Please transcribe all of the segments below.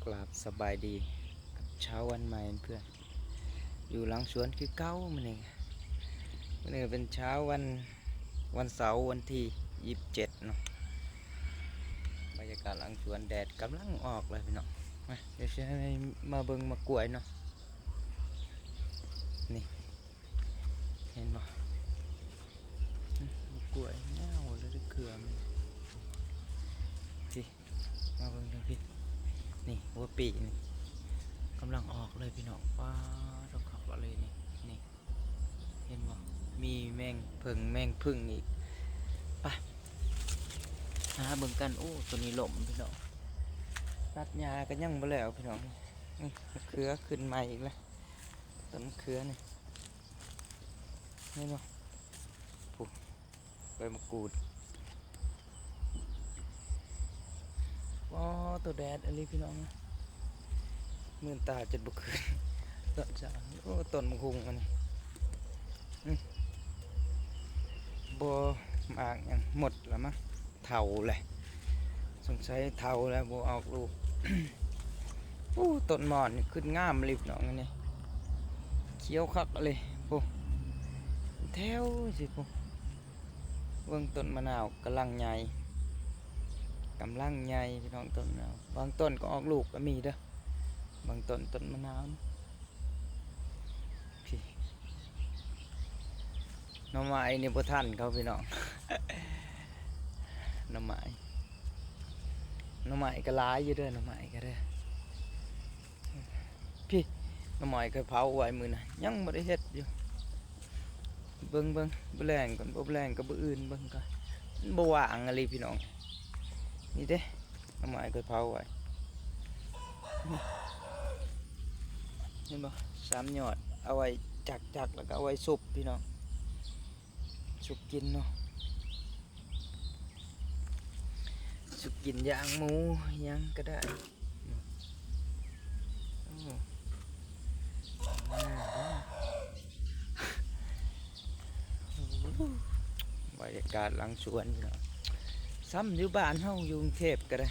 ກາບສະບາຍດີກັບເຊົ້າວັນໃໝ່ເພື່ອນ ຢູ່ຫຼັງສວນຄືເກົ່າມື້ນີ້. ມື້ນີ້ເປັນເຊົ້າວັນ ວັນເສົາ ວັນທີຊາວເຈັດເນາະ. ບັນຍາກາດຫຼັງສວນ ແດດກຳລັງອອກເລີຍພີ່ນ້ອງ. ມາ ດຽວຊິໃຫ້ມາເບິ່ງໝາກກ້ວຍເນາະ. ນີ້ ເຫັນບໍ່? ອືມ ໝາກກ້ວຍຍາວເລີຍເດີ ເຄືອມັນ. ພີ້ ມາເບິ່ງທາງພີ້ ນີ້ຫົວປີນີ້ກຳລັງອອກເລີຍພີ່ນ້ອງ. ປາດ ດອກຄັກອີ່ຫຼີນີ້ ນີ້ ເຫັນບໍ່? ມີແມງເຜິ້ງແມງຜຶ່ງອີກ. ໄປ ຫາເບິ່ງກັນ. ໂອ້ ໂຕນີ້ລົ້ມພີ່ນ້ອງ. ຕັດຫຍ້າກໍຍັງບໍ່ແລ້ວພີ່ນ້ອງ. ນີ້ ມະເຂືອຂຶ້ນໃໝ່ອີກແລ້ວ ຕົ້ນມະເຂືອນີ້. ເຫັນບໍ່? ໂອ້ ໃບມະກູດ. ອໍ ໂຕແດດອີ່ຫຼີພີ່ນ້ອງ ມື່ນຕາຈົນບໍ່ຂຶ້ນຕອນເຊົ້າ. ໂອ້ ຕົ້ນບັກຫຸ່ງອັນນີ້. ອືມ ບໍ່ ໝາກຫຍັງໝົດລະມັງ. ເຖົ້າແຫຼະ ສົງໄສເຖົ້າແລ້ວບໍ່ອອກລູກ. ໂອ້ ຕົ້ນໝອນນີ້ຂຶ້ນງາມອີ່ຫຼີພີ່ນ້ອງ ອັນນີ້ຂຽວຄັກອີ່ຫຼີ. ໂອ້ ແຖວຊິພຸ້ນ. ເບິ່ງຕົ້ນມະນາວກຳລັງໃຫຍ່ ກຳລັງໃຫຍ່ພີ່ນ້ອງ. ຕົ້ນມະນາວບາງຕົ້ນກໍອອກລູກກໍມີເດີ ບາງຕົ້ນ ຕົ້ນມະນາວ. ພີ້ ໜໍ່ໄມ້ນີ້ບໍ່ທັນເຂົາພີ່ນ້ອງ. ໜໍ່ໄມ້ ໜໍ່ໄມ້ກໍຫຼາຍຢູ່ເດີ ໜໍ່ໄມ້ກໍເດີ. ພີ້ ໜໍ່ໄມ້ຂ້ອຍເຜົາໄວ້ມື້ນະ ຍັງບໍ່ໄດ້ເຮັດຢູ່. ເບິ່ງ ເບິ່ງ ບໍ່ແລງກ່ອນ ບໍ່ແລງກໍມື້ອື່ນເບິ່ງກ່ອນ. ມັນບໍ່ວ່າງອີ່ຫຼີພີ່ນ້ອງ. ນີ້ເດ້ ໜໍ່ໄມ້ຂ້ອຍເຜົາໄວ້. ເຫັນບໍ່? ສາມຍອດ ເອົາໄວ້ຈັກໆ ແລ້ວກໍເອົາໄວ້ຊຸບພີ່ນ້ອງ ຊຸບກິນເນາະ. ສຸກກິນຢ່າງໝູຫຍັງກໍໄດ້. ໂອ້ ບັນຍາກາດຫຼັງສວນເນາະ ສ່ຳຢູ່ບ້ານເຮົາ ຢູ່ກຸງເທບກໍໄດ້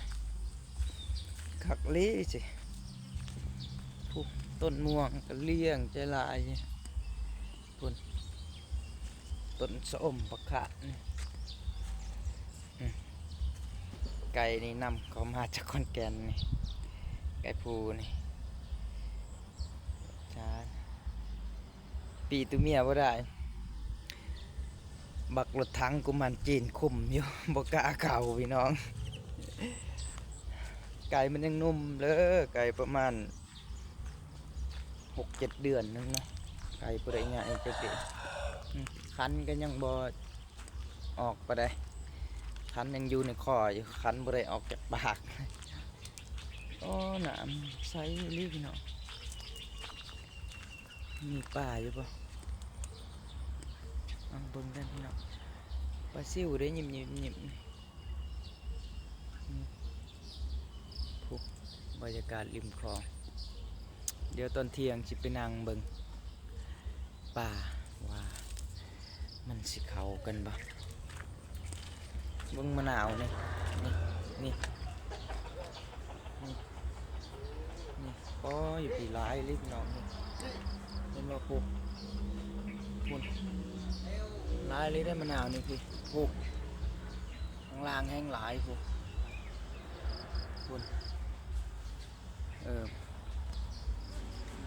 ຄັກອີ່ຫຼີຊິ. ຜູ້ ຕົ້ນມ່ວງກໍລ້ຽງໃຈຫຼາຍ. ພຸ້ນ ຕົ້ນຊະອົມ ຜັກຂາດນີ້. ອືມ ໄກ່ນີ້ນຳເຂົ້າມາຈາກຂອນແກ່ນນີ້ ໄກ່ພູນີ້. ຈ້າ ປີ້ຕົວເມຍບໍ່ໄດ້ ບັກລົດຖັງກຸມານຈີນຄຸມຢູ່ ບໍ່ກ້າເຂົ້າພີ່ນ້ອງ. ໄກ່ມັນຍັງໜຸ່ມເດີ ໄກ່ປະມານ ຫົກເຈັດເດືອນໜຶ່ງເນາະ ໄກ່ບໍ່ໄດ້ໃຫຍ່ຈັກເທື່ອ. ອືມ ຄັນກໍຍັງບໍ່ອອກປານໃດ ຄັນຍັງຢູ່ໃນຄໍຢູ່ ຄັນບໍ່ໄດ້ອອກຈາກປາກ. ໂອ້ ນ້ຳໃສອີ່ຫຼີພີ່ນ້ອງ. ມີປາຢູ່ບໍ່? ເອົາເບິ່ງກັນພີ່ນ້ອງ ປາຊິວເດ້ ຍິ້ມໆໆ. ອືມ ພຸ້ນ ບັນຍາກາດລິມຄອງ. ດຽວຕອນທ່ຽງຊິໄປນັ່ງເບິ່ງປາວ່າມັນຊິເຂົ້າກັນບໍ່. ເບິ່ງມະນາວນີ້ ນີ້ ນີ້ ນີ້ ນີ້ ໂອ້ຍ ຢູ່ພີ້ຫຼາຍເລີຍພີ່ນ້ອງ. ນີ້ ເຫັນບໍ່? ພຸ້ນ ພຸ້ນ ຫຼາຍເລີຍເດ້ມະນາວນີ້ພີ້. ພຸ້ນ ຂ້າງລ່າງແຮງຫຼາຍພຸ້ນ ພຸ້ນ. ເອີ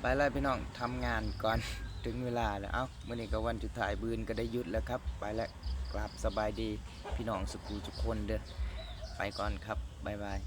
ໄປແລ້ວພີ່ນ້ອງ ທຳງານກ່ອນ ເຖິງເວລາແລ້ວ. ເອົ້າ ມື້ນີ້ກໍວັນສຸດທ້າຍ ມື້ອື່ນກໍໄດ້ຢຸດແລ້ວຄັບ. ໄປແລ້ວ ກາບສະບາຍດີພີ່ນ້ອງສຸກຜູ້ສຸກຄົນເດີ ໄປກ່ອນຄັບ ບາຍບາຍ.